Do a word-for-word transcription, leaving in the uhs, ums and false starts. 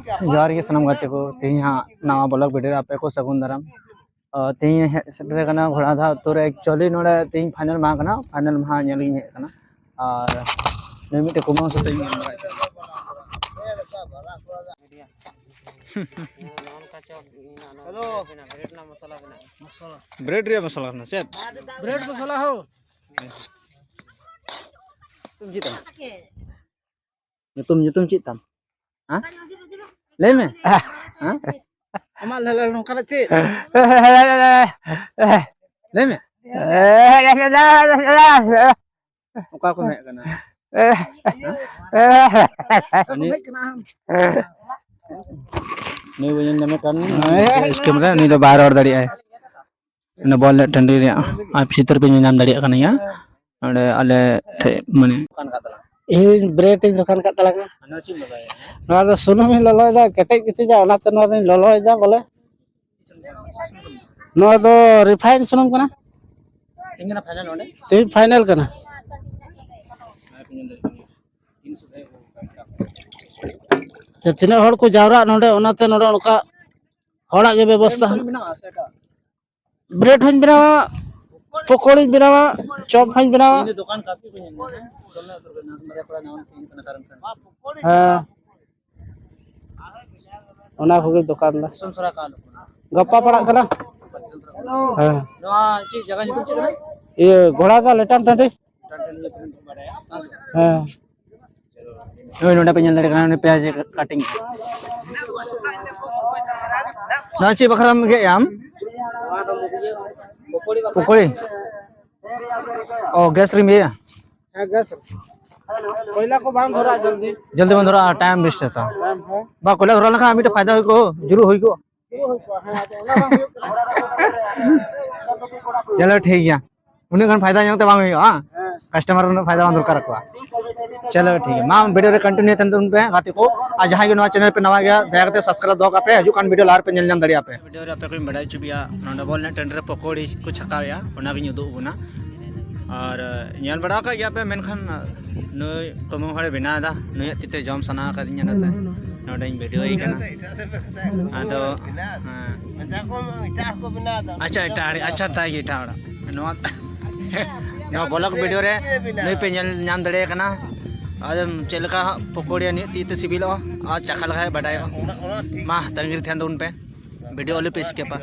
ᱡᱚᱦᱟᱨ ᱜᱮ ᱥᱟᱱᱟᱢ ᱜᱟᱛᱮ ᱠᱚ, ᱛᱮᱦᱮᱧ ᱦᱟᱸᱜ ᱱᱟᱣᱟ ᱵᱞᱚᱜ ᱵᱷᱤᱰᱤᱭᱳ ᱨᱮ ᱟᱯᱮ ᱠᱚ ᱥᱟᱹᱜᱩᱱ ᱫᱟᱨᱟᱢ᱾ ᱟᱨ ᱛᱮᱦᱮᱧ ᱦᱮᱡ ᱥᱮᱴᱮᱨ ᱟᱠᱟᱱᱟ ᱜᱷᱚᱲᱟᱫᱷᱟ ᱟᱹᱛᱩ ᱨᱮ᱾ ᱮᱠᱪᱩᱭᱮᱞᱤ ᱱᱚᱰᱮ ᱛᱮᱦᱮᱧ ᱯᱷᱟᱭᱱᱮᱞ ᱢᱟᱦᱟ ᱠᱟᱱᱟ, ᱯᱷᱟᱭᱱᱮᱞ ᱢᱟᱦᱟ ᱧᱮᱞ ᱤᱧ ᱦᱮᱡ ᱟᱠᱟᱱᱟ᱾ ᱟᱨ ᱱᱩᱭ ᱢᱤᱫᱴᱮᱡ ᱠᱩᱢᱟᱹᱝ ᱥᱟᱛᱮ ᱤᱧ ᱧᱮᱞ ᱵᱟᱲᱟᱭ ᱠᱟᱱᱟ᱾ ᱵᱨᱮᱰ ᱨᱮᱭᱟᱜ ᱢᱚᱥᱞᱟ ᱠᱟᱱᱟ ᱪᱮᱫ? ᱵᱨᱮᱰ ᱢᱚᱥᱞᱟ ᱦᱳ᱾ ᱧᱩᱛᱩᱢ ᱪᱮᱫ ᱛᱟᱢ? ᱧᱩᱛᱩᱢ, ᱧᱩᱛᱩᱢ ᱪᱮᱫ ᱛᱟᱢ? ᱦᱮᱸ? ᱞᱟᱹᱭ ᱢᱮ᱾ ᱦᱮᱸ? ᱟᱢᱟᱜ ᱞᱟᱹᱭ ᱱᱚᱝᱠᱟᱱᱟᱜ ᱪᱮᱫ? ᱞᱟᱹᱭ ᱢᱮ᱾ ᱚᱠᱟ ᱠᱚ ᱦᱮᱡ ᱠᱟᱱᱟ? ᱩᱱᱤ, ᱱᱩᱭ ᱵᱚᱱ ᱧᱮᱞ ᱧᱟᱢᱮ ᱠᱟᱱ ᱥᱠᱨᱤᱱ ᱨᱮ, ᱱᱩᱭ ᱫᱚ ᱵᱟᱭ ᱨᱚᱲ ᱫᱟᱲᱮᱭᱟᱜᱼᱟᱭ᱾ ᱚᱱᱟ ᱵᱚᱞ ᱮᱱᱮᱡ ᱴᱟᱺᱰᱤ ᱨᱮᱭᱟᱜ ᱟᱨ ᱪᱤᱛᱟᱹᱨ ᱯᱮ ᱧᱮᱞ ᱧᱟᱢ ᱫᱟᱲᱮᱭᱟᱜ ᱠᱟᱱ ᱜᱮᱭᱟ᱾ ᱚᱸᱰᱮ ᱟᱞᱮ ᱴᱷᱮᱡ ᱢᱟᱱᱮ ᱤᱧ ᱵᱨᱮᱰ ᱤᱧ ᱫᱚᱠᱟᱱ ᱠᱟᱫ ᱛᱟᱞᱟᱝᱟ᱾ ᱱᱚᱣᱟ ᱫᱚ ᱥᱩᱱᱩᱢ ᱤᱧ ᱞᱚᱞᱚᱭᱮᱫᱟ, ᱠᱮᱴᱮᱡ ᱜᱮᱛᱤᱧᱟ, ᱚᱱᱟᱛᱮ ᱱᱚᱣᱟ ᱫᱚᱧ ᱞᱚᱞᱚᱭᱮᱫᱟ ᱵᱚᱞᱮ᱾ ᱱᱚᱣᱟ ᱫᱚ ᱨᱤᱯᱷᱟᱭᱤᱱ ᱥᱩᱱᱩᱢ ᱠᱟᱱᱟ᱾ ᱛᱮᱦᱮᱧ ᱯᱷᱟᱭᱱᱮᱞ ᱠᱟᱱᱟ᱾ ᱛᱤᱱᱟᱹᱜ ᱦᱚᱲ ᱠᱚ ᱡᱟᱣᱨᱟᱜ ᱱᱚᱰᱮ, ᱚᱱᱟᱛᱮ ᱱᱚᱰᱮ ᱚᱱᱠᱟ ᱦᱚᱲᱟᱜ ᱜᱮ ᱵᱮᱵᱚᱥᱛᱷᱟ᱾ ᱵᱨᱮᱰ ᱦᱚᱧ ᱵᱮᱱᱟᱣᱟ, ᱯᱚᱠᱳᱲᱤᱧ ᱵᱮᱱᱟᱣᱟ, ᱪᱚᱯ ᱦᱚᱧ ᱵᱮᱱᱟᱣᱟ᱾ ᱦᱮᱸ, ᱚᱱᱟ ᱠᱚᱜᱮ ᱫᱚᱠᱟᱱ ᱫᱚ᱾ ᱜᱟᱯᱟ ᱯᱟᱲᱟᱜ ᱠᱟᱱᱟ᱾ ᱦᱮᱸ᱾ ᱱᱚᱣᱟ ᱪᱮᱫ ᱡᱟᱭᱜᱟ ᱧᱩᱛᱩᱢ ᱪᱮᱫ ᱠᱟᱱᱟ? ᱤᱭᱟᱹ, ᱜᱷᱚᱲᱟᱫᱟ ᱞᱮᱴᱟᱱ ᱴᱟᱺᱰᱤ᱾ ᱦᱮᱸ᱾ ᱦᱳᱭ, ᱱᱚᱰᱮ ᱯᱮ ᱧᱮᱞ ᱫᱟᱲᱮᱭᱟᱜ ᱠᱟᱱᱟ, ᱩᱱᱤ ᱯᱮᱸᱭᱟᱡᱽ ᱠᱟᱴᱤᱝ᱾ ᱱᱚᱣᱟ ᱪᱮᱫ ᱵᱟᱠᱷᱨᱟᱢ ᱜᱮᱫ ᱮᱜᱼᱟ ᱟᱢ? ᱯᱚᱠᱳᱲᱤ? ᱚ, ᱜᱮᱥ ᱨᱮᱢ ᱤᱭᱟᱹᱭᱟ? ᱦᱮᱸ, ᱜᱮᱥ ᱨᱮ᱾ ᱠᱚᱭᱞᱟ ᱠᱚ ᱵᱟᱝ ᱫᱷᱚᱨᱟᱜᱼᱟ ᱡᱚᱞᱫᱤ᱾ ᱡᱚᱞᱫᱤ ᱵᱟᱝ ᱫᱷᱚᱨᱟᱜᱼᱟ, ᱴᱟᱭᱤᱢ ᱵᱮᱥᱴ ᱦᱟᱛᱟᱣᱟ᱾ ᱦᱮᱸ, ᱦᱮᱸ᱾ ᱵᱟ, ᱠᱚᱭᱞᱟ ᱫᱷᱚᱨᱟᱣ ᱞᱮᱱᱠᱷᱟᱱ ᱢᱤᱫᱴᱮᱡ ᱯᱷᱟᱭᱫᱟ ᱦᱩᱭ ᱠᱚᱜ, ᱡᱩᱨᱩᱜ ᱦᱩᱭ ᱠᱚᱜ᱾ ᱪᱚᱞᱚ, ᱴᱷᱤᱠ ᱜᱮᱭᱟ᱾ ᱩᱱᱟᱹᱜ ᱜᱟᱱ ᱯᱷᱟᱭᱫᱟ ᱧᱟᱢ ᱛᱮ ᱵᱟᱝ ᱦᱩᱭᱩᱜᱼᱟ, ᱦᱮᱸ᱾ ᱠᱟᱥᱴᱚᱢᱟᱨ ᱩᱱᱟᱹᱜ ᱯᱷᱟᱭᱫᱟ ᱵᱟᱝ ᱫᱚᱨᱠᱟᱨ ᱟᱠᱚᱣᱟ᱾ ᱪᱚᱞᱚ, ᱴᱷᱤᱠ ᱜᱮᱭᱟ᱾ ᱢᱟ, ᱵᱷᱤᱰᱤᱭᱳ ᱨᱮ ᱠᱚᱱᱴᱤᱱᱤᱭᱩ ᱛᱟᱦᱮᱱ ᱛᱟᱵᱚᱱ ᱯᱮ, ᱜᱟᱛᱮ ᱠᱚ᱾ ᱟᱨ ᱡᱟᱦᱟᱸᱭ ᱜᱮ ᱱᱚᱣᱟ ᱪᱮᱱᱮᱞ ᱯᱮ ᱱᱟᱣᱟ ᱜᱮᱭᱟ, ᱫᱟᱭᱟ ᱠᱟᱛᱮ ᱥᱟᱵᱥᱠᱨᱟᱭᱤᱵ ᱫᱚᱦᱚ ᱠᱟᱜ ᱯᱮ᱾ ᱦᱤᱡᱩᱜ ᱠᱟᱱ ᱵᱷᱤᱰᱤᱭᱳ ᱞᱟᱦᱟ ᱨᱮᱯᱮ ᱧᱮᱞ ᱧᱟᱢ ᱫᱟᱲᱮᱭᱟᱜᱼᱟ ᱯᱮ᱾ ᱵᱷᱤᱰᱤᱭᱳ ᱨᱮ ᱟᱯᱮ ᱠᱚᱧ ᱵᱟᱰᱟᱭ ᱦᱚᱪᱚ ᱯᱮᱭᱟ, ᱱᱚᱰᱮ ᱵᱚᱞ ᱮᱱᱮᱡ ᱴᱟᱺᱰᱤ ᱨᱮ ᱯᱚᱠᱳᱲᱤ ᱠᱚ ᱪᱷᱟᱠᱟᱣᱮᱫᱼᱟ, ᱚᱱᱟᱜᱤᱧ ᱩᱫᱩᱜ ᱟᱵᱚᱱᱟ᱾ ᱟᱨ, ᱧᱮᱞ ᱵᱟᱲᱟ ᱟᱠᱟᱫ ᱜᱮᱭᱟ ᱯᱮ, ᱢᱮᱱᱠᱷᱟᱱ ᱱᱩᱭ ᱠᱩᱢᱟᱹᱝ ᱦᱚᱲᱮ ᱵᱮᱱᱟᱣ ᱮᱫᱟ, ᱱᱩᱭᱟᱜ ᱛᱤ ᱛᱮ ᱡᱚᱢ ᱥᱟᱱᱟ ᱟᱠᱟᱫᱤᱧᱟ ᱚᱱᱟᱛᱮ᱾ ᱱᱚᱰᱮᱧ ᱵᱷᱤᱰᱤᱭᱳᱭ ᱠᱟᱱᱟ᱾ ᱟᱫᱚ ᱦᱮᱸ᱾ ᱟᱪᱪᱷᱟ, ᱮᱴᱟᱜ ᱟᱲᱮ, ᱟᱪᱪᱷᱟ, ᱛᱟᱭ ᱜᱮ ᱮᱴᱟᱜ ᱚᱲᱟᱜ᱾ ᱱᱚᱣᱟ ᱱᱚᱣᱟ ᱵᱞᱚᱜ ᱵᱷᱤᱰᱤᱭᱳ ᱨᱮ ᱱᱩᱭ ᱯᱮ ᱧᱮᱞ ᱧᱟᱢ ᱫᱟᱲᱮᱭᱟᱭ ᱠᱟᱱᱟ᱾ ᱟᱫᱚ ᱪᱮᱫ ᱞᱮᱠᱟ ᱦᱟᱸᱜ ᱯᱚᱠᱳᱲᱤ ᱱᱤᱭᱟᱹ ᱛᱤ ᱛᱮ ᱥᱤᱵᱤᱞᱚᱜᱼᱟ ᱟᱨ ᱪᱟᱠᱷᱟ ᱞᱮᱠᱷᱟᱱ ᱵᱟᱰᱟᱭᱚᱜᱼᱟ᱾ ᱢᱟ ᱛᱟᱺᱜᱤ ᱨᱮ ᱛᱟᱦᱮᱱ ᱛᱟᱵᱚᱱ ᱯᱮ, ᱵᱷᱤᱰᱤᱭᱳ ᱟᱞᱚ ᱯᱮ ᱥᱠᱤᱯᱟ᱾